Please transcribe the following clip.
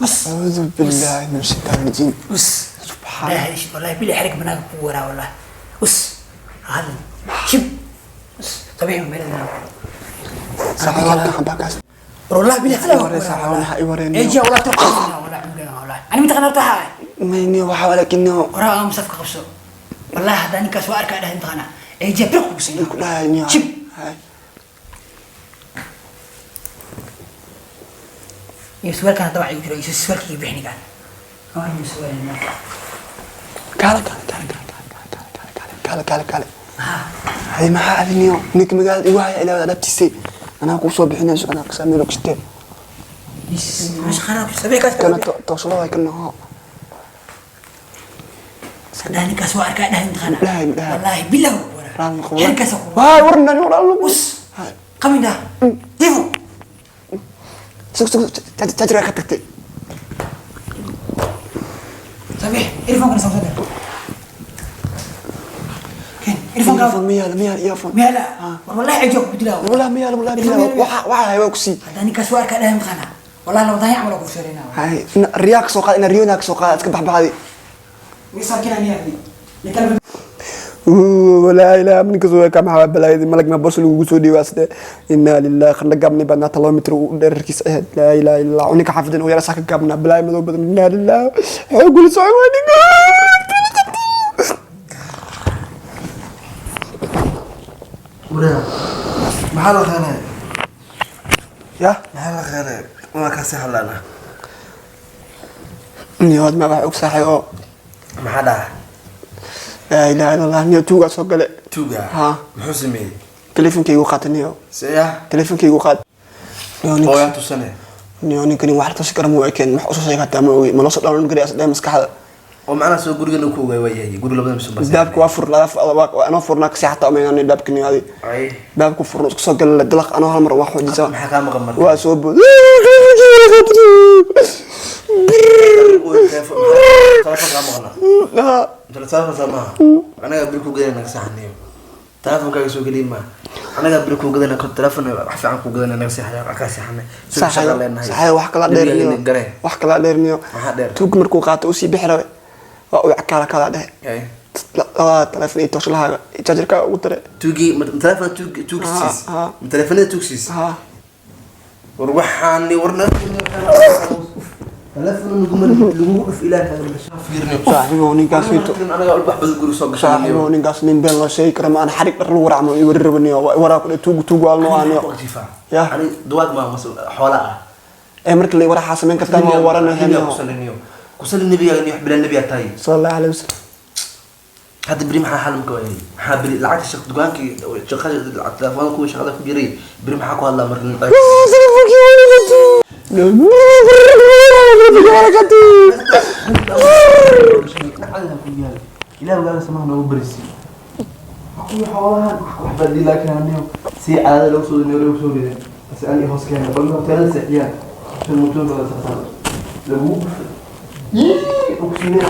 Acuudu billaahi min shaytaan rajiim. Us. Subxaan. لا والله بلي حرق بناك ورا والله. Us. هذا شب. Us. طبيعي من بلدنا. Saaxiib, halkan xabaa kaas. والله بلي خلا. Waree saaxiib, waxa i wareen. اجي والله ترقص والله عمرنا والله. انا متى ارتاح. Mayni waxa, laakiin niyo. وراء مصفك قبصو. والله هذا نكاس واركع ده انت انا. اجي برق بس. Ku dhahay niyo. Shib. Hay. iyo suwaalkan hadda waxaa igu jira iyo suwaalkii bixini kan. Waa inuu suwaal. Kaale, kaale, kaale, kaale, kaale, kaale, kaale, kaale, kaale, kaale. Hay, maxaa adi niyo? Ninka magaalada igu haya ilaa dhabtiisay. Anaa kuu soo bixinayso, anaa kasaa meel ogshitee. مش خراب سبيك. Kana tooshlo way kana hoo. هذا نكاس واركع ده انت انا. Dhahay, dhahay. والله بالله. Raal noqo. حركة. Waay, warnani war allo. Us. Hay. قمنا ديفو. Sug, sug, jajirkaa ka tagtay. صبيح إيرفون كان صوت كان إيرفون. Earphone كان. miyaala, miyaala earphone? ميلا والله عجوك بدلاو. Wallah miyaala, wallah Earphone. miyaala. Waxa hay waa ku sii. هذا نكاس واركع ده مخنا والله لو ضيع عمله كوشرينا. Hay, riyaa ka soo qaad, ina riyoona ka soo qaad, iska baxbaxday. ويصير كنا نيابي نكلم. Walaa ilaaha, ninka soo ka maxaa balaayadi malag ma bos lagugu soo dhiibaa sidee? Inaa lillahi, qandha gaabnay baa naata 2 mitir u dhererkiisa ahayd. Laa ilaaha illa allah, ninka xaafadan oo yara saa ka gaabnaa, balaay madow badan. Inaa lillahi, xoogula socon waa ninka. Waraa, maxaa la qeenay? Ya. Maxaa la qeenay? Waa kaasi hadlaana. Niyood ma wax og saaxay oo. Maxaa dhaca? Laa ilaaha illa allah, niyo tuugaa soo gale. Tuuga? Ha. Muxuu sameeyey? Teleefonkaygu qaatay niyo. Seya? Teleefonkaygu qaat niyo ninka. Oo yaa tusane? Niyo, ninkani wax la tusi kara ma u ekeen, wax usoo sheegi hataa ma ogi, ma loo soo dhawlan kariya asdhee maskaxda. Oo macnaha soo gurigan uu ku ogaay waa yahay guri labada mise bas. Baabka waa fur, anoo furnaa kasi xataa umaynaan baabka niyo adi. Ay. Baabku furno isku soo galay dalaq anoo hal mar wax xoojisa. Maxaa kaa maqan marka? Waa soo bood. Telefoon kaa maqna? Telefoon saa maaha. Anaga biri ku gadana naga saxaniyo. Telefonkaaga soo geliy maaha. Anaga biri ku gadana telefoon wax fiican ku gadana naga saxaya wax kaa saxanay. Soo shaqa leenahay. Saxayo, wax kala dheer niyo. Gare. Wax kala dheer niyo. Maxaa dheer? Tuug markuu qaato usii bixi rabe waa uu kala kala dhehe. Ay. Labada telefoon iyo tooslahaaga iyo jaajarkaaga ugu dare. Tuugi telefoon tuug tuugsiis. Ha. Telefoonada tuugsiis. Ha. War waxaan warna telefoon lagu lagu dhuf ilaaha kaaga fiirniyo. Saaxiibow, ninkaas ito. Anaga wax badan guri soo gashay. Saaxiibow, ninkaas nin been loo sheegi kara ma aan xarig dhar lagu racmo iyo wari rabaniyo waa waraa ku dhe tuug tuug waalno aan niyo. Ya. Ani duwaag ma mas xoola ah. Ee marka la waraxaa samayn kartaa ma warana. Nabiga kusaliniyo. Kusalin nabiga ni wax bilaa nabiga tahay. Sala allahu alayhi wasalam. Hadda beri maxaa xalamka waayay? Maxaa beri lacagta shaq dukaankii shaqada lacag telefoonka kuwa shaqada ku jiray beri maxaa ku hadlaa marka? Ilaah ogaaga samaha noogu barisi. Kuwii xoolahan wax badii laakiin aniyo si caadada loogu soo loogu soo riday bas ani hoos keena bal hoteelada seexiyaan mutuun badan saasaan lagu ii ogsiinay.